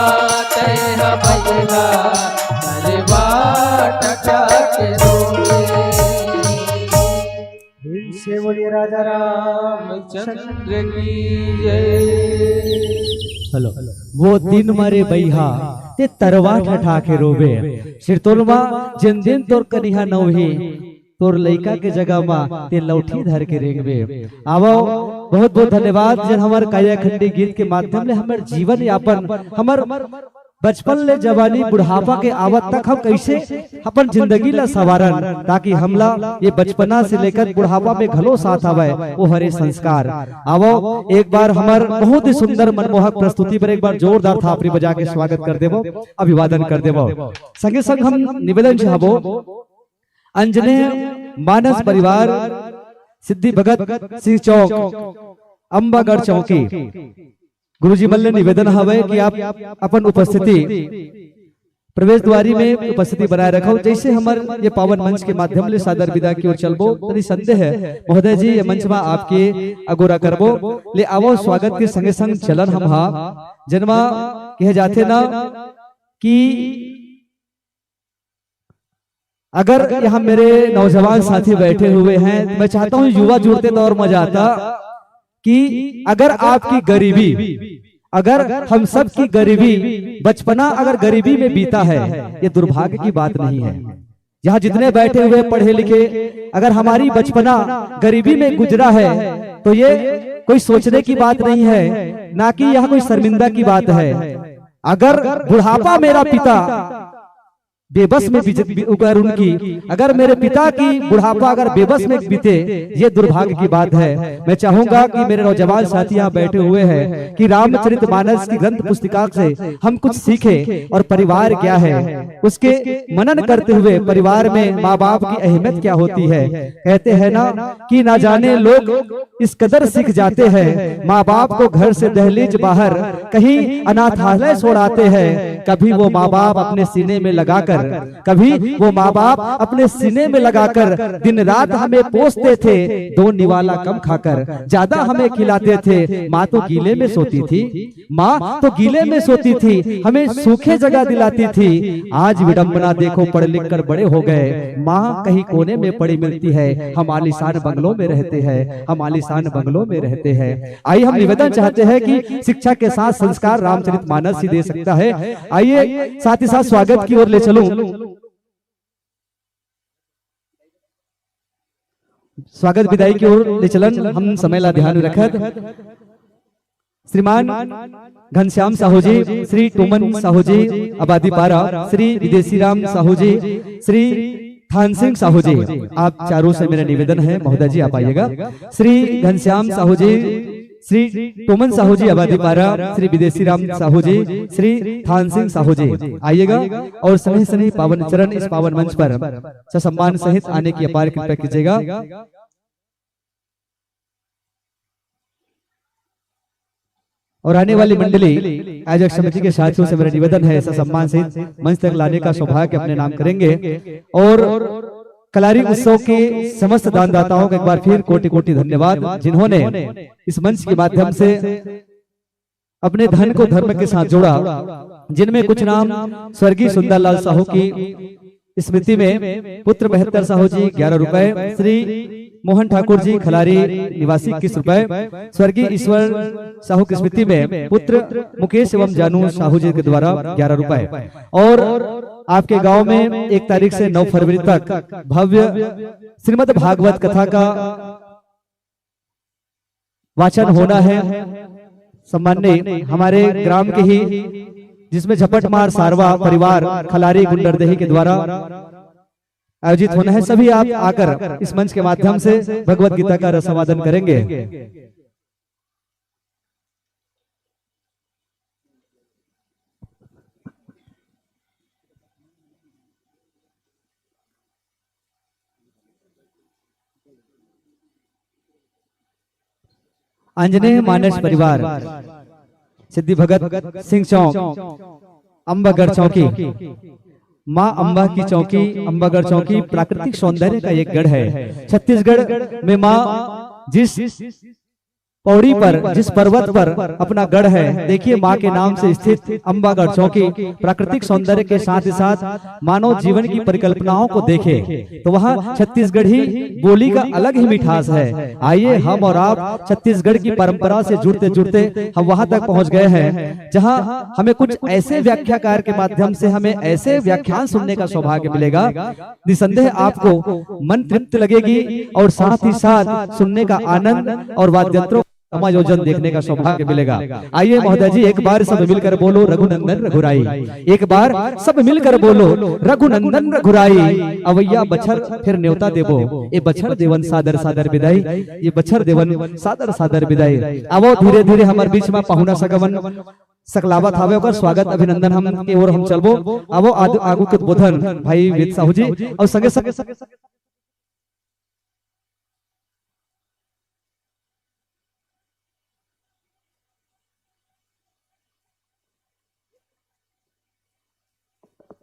तैं ह बइहा, अरे वाह टटा के रोबे। फिर से बोलिए राजा रामचंद्र की जय। हेलो। वो दिन मा रे बइहा, तैं तरवा ठठा के रोबे। सिरतोन मा, जेन दिन तोर कनिहा नवही, तोर लइका के जगह मा तैं लौठी धर के रेंगबे। आवव, बहुत बहुत धन्यवाद, जेन हमर कायाखंडी गीत के माध्यम ले हमर जीवन यापन, हमर बचपन ले जवानी बुढ़ापा के आवत तक हम कइसे अपन जिंदगी ला संवारन, ताकि हमला ये बचपना से लेकर बुढ़ापा में घलो साथ आवय, वो हरे संस्कार। आवव, एक बार हमर बहुत ही सुंदर मनमोहक प्रस्तुति पर एक बार जोरदार थापरी बजा के स्वागत कर देवव, अभिवादन कर देवव। संगे संग हम निवेदन चाहबो, अंजनेय मानस परिवार, सिद्धि भगत सिंह चौक, अम्बागढ़ चौकी, गुरुजी मन ले निवेदन हवय कि आप अपन उपस्थिति प्रवेश द्वारी में उपस्थिति बनाए रखव। जैसे हमर ये पावन मंच के माध्यम ले सादर विदा की ओर चलबो, त निसंदेह महोदय जी ये मंच में आपके अगोरा करबो। ले आवो स्वागत के संगे संग चलन हम हा, जेन मा कहे जाथे ना कि अगर यहाँ मेरे नौजवान साथी बैठे हुए हैं, तो मैं चाहता हूँ युवा जुड़ते तो और मजा आता कि अगर आपकी गरीबी, अगर हम सब की गरीबी, बचपना अगर गरीबी में बीता है, ये दुर्भाग्य की बात नहीं है। यहाँ जितने बैठे हुए पढ़े लिखे, अगर हमारी बचपना गरीबी में गुजरा है, तो ये कोई सोचने की बात नहीं है, ना कि यह कोई शर्मिंदा की बात है। अगर बुढ़ापा मेरा पिता बेबस में बिज-, बि-, अगर उनकी, अगर मेरे पिता की बुढ़ापा अगर बेबस में बीते, ये दुर्भाग्य की बात है। मैं चाहूंगा कि मेरे नौजवान साथी यहाँ बैठे हुए हैं कि रामचरित मानस की ग्रंथ पुस्तिका से हम कुछ सीखें और परिवार क्या है, उसके मनन करते हुए परिवार में माँ बाप की अहमियत क्या होती है। कहते हैं ना कि ना जाने लोग इस कदर सीख जाते हैं, माँ बाप को घर से दहलीज बाहर कहीं अनाथालय छोड़ाते हैं। कभी वो माँ बाप अपने सीने में लगाकर, कभी वो माँ बाप अपने सीने में लगाकर दिन रात हमें पोसते थे, दो निवाला कम खाकर ज्यादा हमें खिलाते थे। माँ तो गीले में सोती थी, माँ तो गीले में सोती थी, हमें सूखे जगह दिलाती थी। आज विडंबना देखो, पढ़ लिख कर बड़े हो गए, माँ कहीं कोने में पड़ी मिलती है। हम आलीशान बंगलों में रहते हैं, हम आलीशान बंगलों में रहते हैं। आइए, हम निवेदन चाहते हैं कि शिक्षा के साथ संस्कार रामचरित मानस ही दे सकता है। आइए, साथ ही साथ स्वागत की ओर ले चलूं। स्वागत विदाई की ओर ले चलन हम समय ला ध्यान में रखत श्रीमान घनश्याम साहू जी, श्री टोमन साहू जी, आबादी पारा, श्री विदेशी राम साहू जी, श्री थान सिंह साहू जी, आप चारों से मेरा निवेदन है महोदय जी, आप आइएगा। श्री घनश्याम साहू जी, श्री टोमन साहू जी, आबादी पारा, श्री विदेशी राम साहू जी, श्री थान सिंह साहू जी, आइएगा और स्नेह स्नेह पावन चरण इस पावन मंच पर ससम्मान सहित आने की अपार कृपा कीजिएगा। और आने वाली मंडली आयोजक समिति के साथियों से मेरा निवेदन है, ऐसा सम्मान सहित मंच तक लाने का सौभाग्य अपने नाम करेंगे। और कलारी उत्सव के समस्त दानदाताओं को एक बार फिर कोटि कोटि धन्यवाद, जिन्होंने इस मंच के माध्यम से अपने धन को धर्म के साथ जोड़ा, जिनमें कुछ नाम स्वर्गीय सुंदरलाल साहू की स्मृति में पुत्र बहत्तर साहू जी ग्यारह रुपए, श्री मोहन ठाकुर जी खलारी निवासी इक्कीस रुपए, स्वर्गीय ईश्वर साहू की स्मृति में पुत्र मुकेश एवं जानू साहू जी के द्वारा ग्यारह रुपए। और आपके गांव में एक तारीख से नौ फरवरी तक भव्य श्रीमद् भागवत कथा का वाचन होना है। सम्माननीय हमारे ग्राम के ही, जिसमें झपटमार सारवा परिवार खलारी गुंडरदेही के द्वारा आयोजित होना है। सभी आप आकर इस मंच के माध्यम से भगवत गीता का रसावादन करेंगे। आंजनेय मानस परिवार, सिद्धि भगत सिंह चौक, अम्बागढ़ चौकी। माँ अम्बा की चौकी, अम्बागढ़ चौकी प्राकृतिक सौंदर्य का एक गढ़ है। छत्तीसगढ़ में माँ जिस पौड़ी पर, जिस पर्वत पर अपना गढ़ है, देखिए, माँ के नाम से स्थित अम्बागढ़ चौकी प्राकृतिक सौंदर्य के साथ ही साथ मानव जीवन की परिकल्पनाओं को देखे तो वहाँ छत्तीसगढ़ी बोली का अलग ही मिठास है। आइए, हम और आप छत्तीसगढ़ की परंपरा से जुड़ते जुड़ते हम वहाँ तक पहुँच गए हैं, जहाँ हमें कुछ ऐसे व्याख्याकार के माध्यम से हमें ऐसे व्याख्यान सुनने का सौभाग्य मिलेगा, निसंदेह आपको मन तृप्त लगेगी और साथ ही साथ सुनने का आनंद और वाद्यंत्रों समायोजन देखने का सौभाग्य मिलेगा। आइए महोदय जी, एक बार सब मिलकर बोलो, "रघुनंदन रघुराई।" एक बार सब मिलकर बोलो, "रघुनंदन रघुराई।" अवैया बछर फिर न्योता देबो, ए बछर देवन सादर सादर विदाई, ये बछर देवन सादर सादर विदाई। आवो, धीरे धीरे हमारे बीच में पाहुना सगमन सकलावत हावे, ओकर स्वागत अभिनंदन हम के ओर हम चलबो। आवो, आद-, आगू के उद्बोधन भाई वेद साहू जी और संगे संगे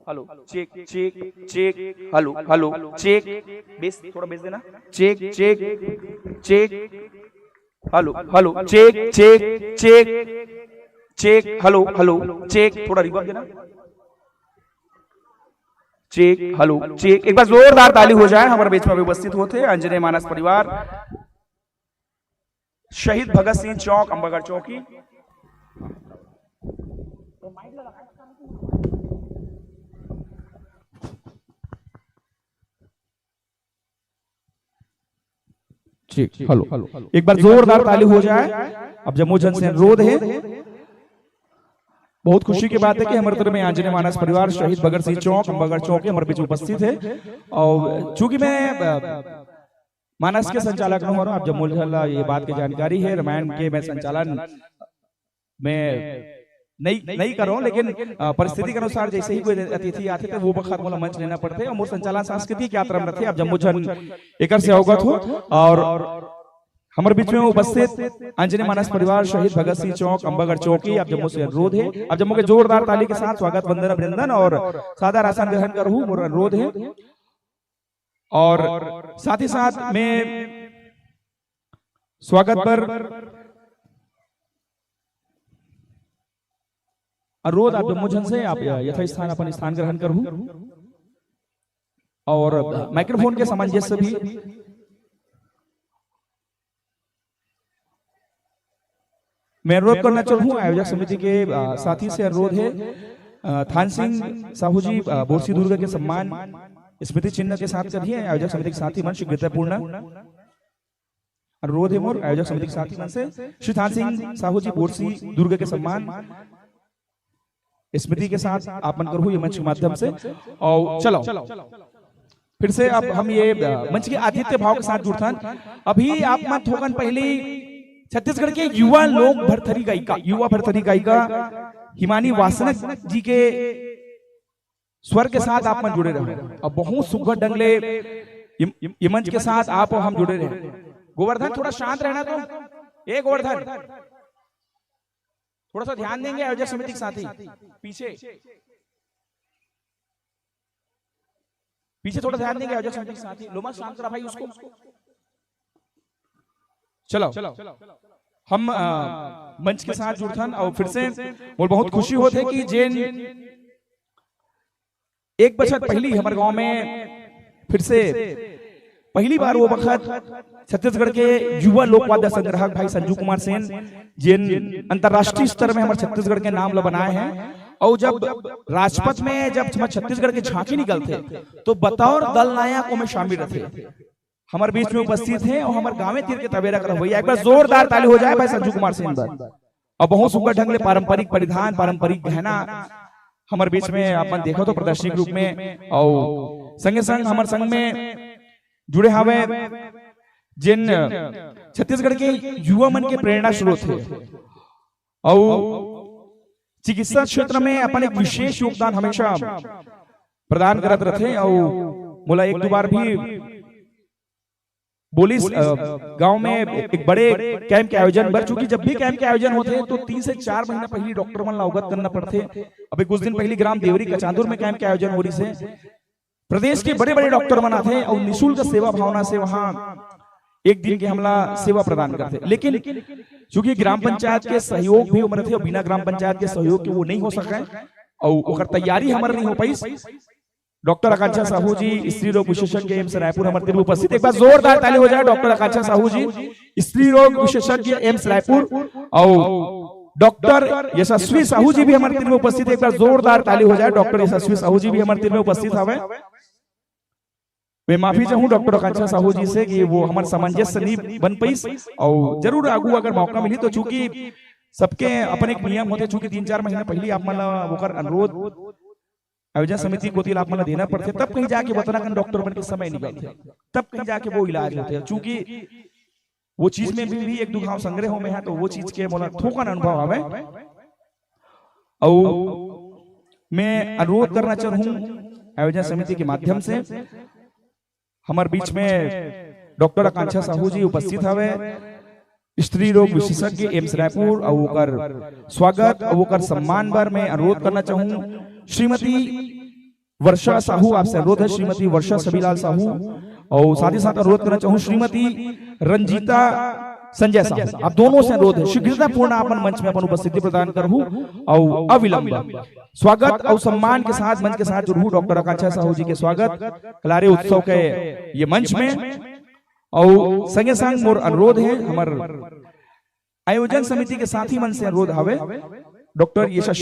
hello, check, check, check. Hello, hello, check. Bass, थोड़ा बेस देना। Check, check, check. Hello, hello, check, check, check. Check, hello, hello, check. थोड़ा रिवर्ब देना। Check, hello, check. एक बार जोरदार ताली हो जाए, हमारे बीच में अभी उपस्थित होते हैं आंजनेय मानस परिवार, शहीद भगत सिंह चौक, अंबागढ़ चौकी। ठीक, हेलो। एक बार जोरदार ताली हो जाए। अब जम्मो झन से अनुरोध है, बहुत खुशी की बात है कि हमारे तरफ में आंजनेय मानस परिवार शहीद भगत सिंह चौक, अंबागढ़ चौक के हमारे बीच उपस्थित है। और चूंकि मैं, अ, मानस के संचालक हूँ और आप जम्मो झन ला ये बात की जानकारी है, रामायण के मैं संचालन मैं नहीं, नहीं कर रहा हूँ, लेकिन, अ, परिस्थिति के अनुसार जैसे ही कोई अतिथि आते, तो वो बखत मोला मंच लेना पड़ते और मोर संचालन सांस्कृतिक यात्रा में रहते। आप जम्मो झन एकर से अवगत हो। और हमारे बीच में उपस्थित आंजनेय मानस परिवार शहीद भगत सिंह चौक, अंबागढ़ चौकी, आप जम्मो से अनुरोध है, आप जम्मो के जोरदार ताली के साथ स्वागत, वंदन, अभिनंदन और सादर आसन ग्रहण करहू, मोर अनुरोध है। और साथ ही साथ में स्वागत पर अनुरोध आप जम्मो झन से आप यथास्थान अपन स्थान ग्रहण करहू और माइक्रोफोन के सामंजस्य भी मैं अनुरोध करना चाहूँ। आयोजक समिति के, अ, साथी से अनुरोध है, अ, थान सिंह साहू जी, अ, बोरसी दुर्ग के सम्मान स्मृति चिन्ह के साथ करिए। आयोजक समिति के साथी मन श्री गीतापूर्णा, अनुरोध है मोर आयोजक समिति के साथी मन से, श्री थान सिंह साहू जी बोरसी दुर्ग के सम्मान स्मृति के साथ आप मन करहू ये मंच के माध्यम से। और चलो, फिर से अब हम ये, अ, मंच के आतिथ्य भाव के साथ जुड़थन। अभी आप मन थोकन पहले छत्तीसगढ़ के युवा लोक भरथरी गायिका, युवा भरथरी गायिका हिमानी वासनिक जी के स्वर के साथ आप मन जुड़े रहो और बहुत सुघर ढंग ले ये, ये मंच के साथ आप हम जुड़े रहे। गोवर्धन, थोड़ा शांत रहना तो। ए गोवर्धन, थोड़ा सा ध्यान देंगे आयोजक समिति के साथी। पीछे, पीछे थोड़ा ध्यान देंगे आयोजक समिति के साथी। लोमा, शांत करा भाई उसको। चलो, हम, अ, मंच के साथ जुड़थन और फिर से मोर बहुत खुशी होथे कि जेन एक बछर पहली हमर गांव में फिर से पहली बार वो बखत छत्तीसगढ़ के युवा लोकवाद्य संग्राहक भाई संजू कुमार सेन, जिन अंतर्राष्ट्रीय स्तर में हमर छत्तीसगढ़ के नाम ल बनाए हैं, और जब राजपथ में जब हमर छत्तीसगढ़ के झांकी निकलथे, तो बतौर दल नायक ओमे शामिल रहथे। हमर बीच में उपस्थित है और हमर गांवे तीर के तबेरा कर भैया, एक बार जोरदार ताली हो जाए भाई संजू कुमार सेन बर। और बहुत सुंदर ढंग ले पारंपरिक परिधान, पारंपरिक गहना हमर बीच में अपन देखो तो प्रदर्शनी के रूप में, और संगे संग हमर संग में जुड़े हवे जिन छत्तीसगढ़ के युवा मन के प्रेरणा स्रोत है और चिकित्सा क्षेत्र में अपन एक विशेष योगदान हमेशा प्रदान करत रहथे। और मोला एक दो बार भी बोलिस, अ, गांव में एक बड़े कैंप के आयोजन बर, चूंकि जब भी कैंप के आयोजन होथे तो तीन से चार महीना पहली डॉक्टर मन ला अवगत करना पड़थे। अभी कुछ दिन पहली ग्राम देवरी कचांदुर में कैंप के आयोजन हो रहिस हे। प्रदेश के बड़े-बड़े डॉक्टर मन आथे और निशुल्क सेवा भावना से वहां एक दिन के हमला सेवा प्रदान करथे। लेकिन चूंकि ग्राम पंचायत के सहयोग भी उमर थे, बिना ग्राम पंचायत के सहयोग के वो नहीं हो सके और ओकर तैयारी हमर नहीं हो पाइस। डॉक्टर आकांक्षा साहू जी, स्त्री रोग विशेषज्ञ एम्स रायपुर, हमर तीर में उपस्थित। एक बार जोरदार ताली हो जाए डॉक्टर आकांक्षा साहू जी, स्त्री रोग विशेषज्ञ एम्स रायपुर, और डॉक्टर यशस्वी साहू जी भी हमर तीर में उपस्थित। एक बार जोरदार ताली हो जाए, डॉक्टर यशस्वी साहू जी भी हमर तीर में उपस्थित हवे। मैं माफी चाहूँ डॉक्टर आकांक्षा साहू जी से कि वो हमर सामंजस्य नहीं बन पाइस, और जरूर आगू अगर मौका मिली तो, चूंकि सबके अपन एक नियम होथे, चूंकि तीन चार महीना पहली आप मन ला ओकर अनुरोध आयोजन समिति कोति ला आप मन ला देना पड़थे, तब कहीं जाके वतना कन डॉक्टर मन के समय निकलथे, तब कहीं जाके वो इलाज होथे। चूंकि वो चीज में भी, भी एक दो घाव संग्रह हो में है, तो वो चीज के मोला थोकन अनुभव हवे। और मैं अनुरोध करना चाहूँ आयोजन समिति के माध्यम से, हमर बीच में डॉक्टर आकांक्षा साहू जी उपस्थित हवे, स्त्री रोग विशेषज्ञ एम्स रायपुर, और ओकर स्वागत और ओकर सम्मान बर मैं अनुरोध करना चाहूँ श्रीमती वर्षा साहू, आपसे अनुरोध है, श्रीमती वर्षा छविलाल साहू, और साथ ही साथ अनुरोध करना चाहूँ श्रीमती रंजीता संजय साहू, आप दोनों से अनुरोध है, शीघ्रतापूर्ण अपन मंच में अपन उपस्थिति प्रदान करहू और अविलंब स्वागत और सम्मान के साथ मंच के साथ जुड़हू डॉक्टर आकांक्षा साहू जी के स्वागत कलारे उत्सव के ये मंच में। और संगे संग मोर अनुरोध है, हमर आयोजन समिति के साथी मन से अनुरोध हवे, डॉक्टर यशस्वी